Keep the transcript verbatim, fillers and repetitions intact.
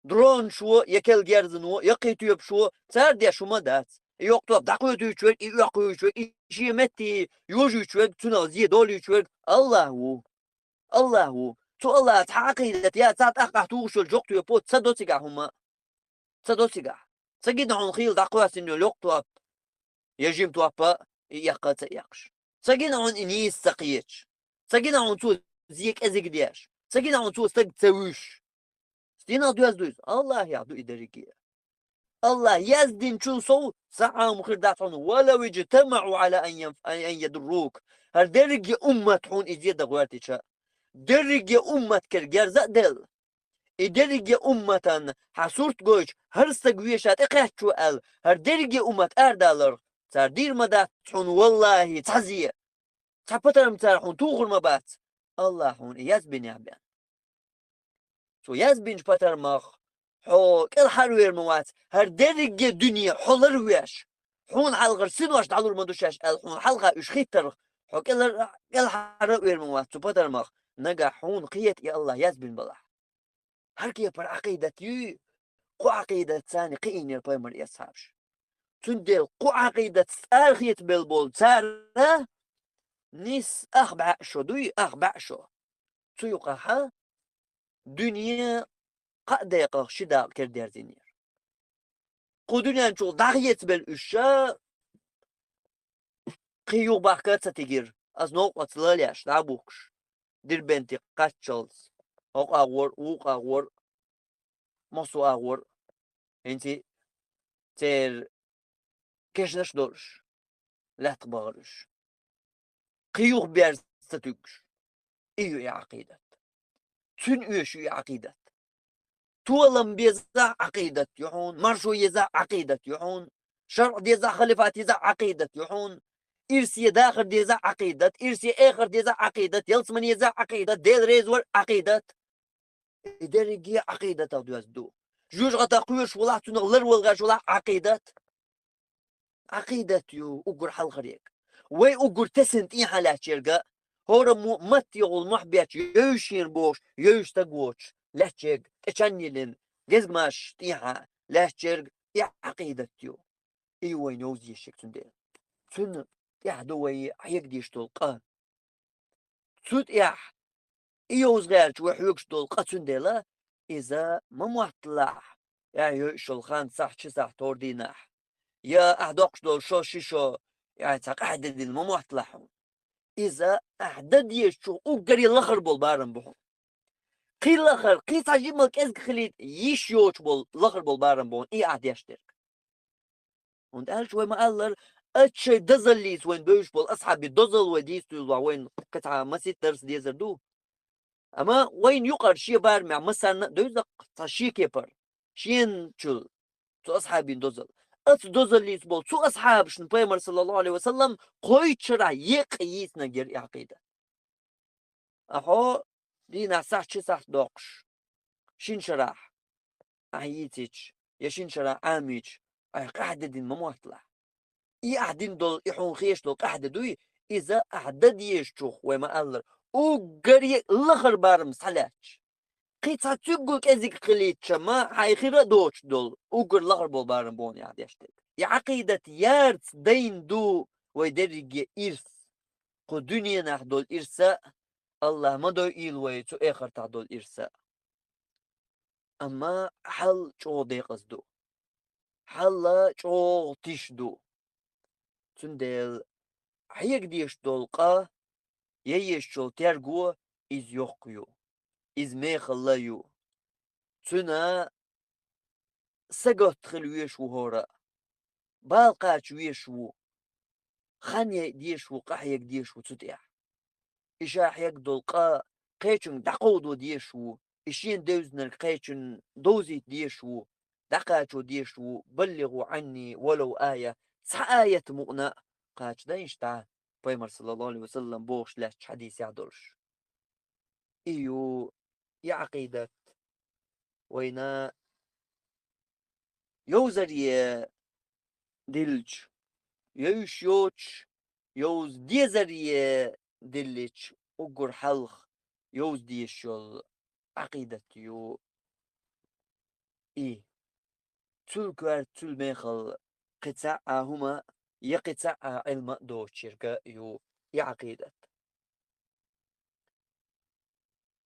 дронашо, я кел герзано, я кхы тоьпашо, цара деш хӀума дац. И йоккха топ дӀакхоьтуьйтуш верг, и оьккхуьйтуш верг, и шен метте йожуьйтуш верг, цунах зе долуьйтуш верг АллахӀ ву. АллахӀ ву. Цу АллахӀаца хьан Ӏакъидат яц, цхьа тӀаккха тухуш йолу жокх тоьпо ца до цигахь хӀума. Ца до цигахь. Ца гина хьуна хийла дӀакхоьссина йолу йоккха топ, я жима топ, и эккха а ца эккхаш. Ца гина хьуна и нийса ца кхеташ. Ца гина хьуна цо зе кӀезиг деш. Ца гина хьуна цо стаг ца вуьйш. Стенах доьзна ду иза? АллахӀехь ду и дерриге. АллахӀа яздинчул сов цхьа Ӏамо хир дац хьуна: «ولو اجتمعوا على أن ينف-، أن، أن يضروك». ХӀара дерриге уммат хьуна и зе дан гӀоьртича, дерриге уммат кера герза а делла, и дерриге умматан хьан сурт гойтуш, хӀара стаг веша тӀекхаьччо аьлла, хӀара дерриге уммат арадаларх, цара дийр ма дац хьуна, валлахӀи, цхьа зе, цхьа патарма цара хьуна тухур ма бац, АллахӀа хьуна и язбинехь бен. Цо язбинчу патармах хьо кӀелхьарвер ма вац, хӀара дерриге дуьне хьо ларвеш, хьуна хьалхара синош дӀалур ма ду шаьш аьлла, хьуна хьалха уьш хӀиттарх, хьо кӀелхьар-, кӀелхьара а вер ма вац цу патармах, нагахь хьуна кхета и АллахӀа язбина балахь. ХӀара кепара Ӏакъидат юй, кху Ӏакъидатца кхиийнера пайхамар и асхьабаш. Цундела кху Ӏакъидатца цӀарахетабелла болу цара нисса ах бӀе шо дуй, ах бӀе шо. Цу юкъахь дуьне кхаа декъах ши дакъа кара дерзийнера. Кху дуьнен чу дӀахецабелла уьш ша кхин юха бахка а ца тигира, аса новкъа оцу лалеш дӀабухкуш, Дербенте кхаччалц, хӀокху агӀор а, вукху агӀор а, массо а агӀор а, хӀинца церан кешнаш а долуш, лаьттах бахара уьш. Кхин юха берза ца туьгуш. И ю и Ӏакъидат. Цуьнан оьшу ю и Ӏакъидат. Толам беза Ӏакъидат ю хьуна, маршо еза Ӏакъидат ю хьуна, шарӀ деза, халифат еза Ӏакъидат ю хьуна, ирсе дахар деза Ӏакъидат, ирсе эхар деза Ӏакъидат, ялсамани еза Ӏакъидат, Дела реза вар Ӏакъидат. И дерриге Ӏакъидатах доьзна ду. Жоьжахатех кхоьруш валахь, цунах ларвала гӀерташ валахь, Ӏакъидат. Ӏакъидат ю уггар хьалхарерг. Вай уггар тесна тӀехьа лаьттачерга, хӀораммо матте гӀула мохь бетташ, йовза шена бохуш, йовза стаг воцуш лаьттачерга, тӀе чан йиллина, гезгмаш тӀехьа лаьттачерга и Ӏакъидат ю. И ю вайна йовза дезарг цундела. Цунна тӀехь ду вай хьега дезаш долу къа. Цу тӀехь и йовза гӀерташ вай хьоьгуш долу къа цундела, иза ма мотталахь, ахь йойуш йолу хан сахьт, ши сахьт хӀора дийнахь, я ахь доккхуш долу шо, ши шо, ахь цхьа къаьхьа де дина ма мотталахь хьуна. Иза ахь дан дезачух уггаре лахара болу барам бу хьуна. Кхин лахара, кхин цхьа жимма кӀезиг хилийта йиш йоцуш болу лахара болу барам бу хьуна, и ахь деш дерг. ХӀунда аьлча вай ма-аллара, аса шайн дозаллица вайна бевзаш болу асхьабийн дозалла вай дийца дуьйлахь, вайна кхин цхьа масийтта дарс дезар ду. Амма вайна юкъара шен барамехь массарна а девза-кх цхьа шен кепара, шена чул, цу асхьабийн дозалла. Аса дозаллица болу цу асхьабашна пайхамар, саллаллаху Ӏалайхи ва саллам, кхойтта шарахь еккъа йийцинарг яра и Ӏакъида. Ахьо дийнахь сахьт, ши сахьт доккхуш, шина шарахь ахь йийцича, я шина шарахь Ӏамийча, ахь къаьхьа де дина ма мотталахь. И ахь дина долу, и хьуна хезаш долу къаьхьа де дуй, иза ахь дан дезачух, вай ма-аллара, уггаре лахара барам схьалаьтташ. Кхин цхьа цуьнга кӀезиг хилийтича ма, хьайн хира а доцуш долу, уггар лахара болу барам бу хьуна и ахь деш дерг. И Ӏакъидат ярца дайна ду вай дерриге ирс. Кху дуьненахь долу ирс а, АллахӀа ма дойийла вай цу эхартахь долу ирс а. Амма хьал чӀогӀа декъаза ду. Хьал чӀогӀа тиша ду. Цундела хьега дезаш долу къа, я езаш йолу терго, иза йоккха ю, иза мехалла ю. Цуьнан сагатта хила везаш ву хӀора а, бала кхача везаш ву, хан яйа дезаш ву, къахьега дезаш ву цу тӀехь. И ша хьега долу къа кхечуьнга дӀакховдо дезаш ву, и шена девзинарг кхечунна довзийта дезаш ву, дӀакхачо дезаш ву, «بلغوا عني ولو آية», цхьа аят мукъана а кхача дан иштта, пайхамар, саллаллаху Ӏалайхи ва саллам, бохуш лаьттачу хьадисехь долуш. И ю и Ӏакъидат вайна йовзаре диллича, йовзуш йоцуш, йовза дезаре диллича, уггар хьалха йовза дезаш йолу Ӏакъидат ю. цул коьрта цул мехала кхин цхьа а хӀума, я кхин цхьа а Ӏилма доцуш ерг ю и Ӏакъидат.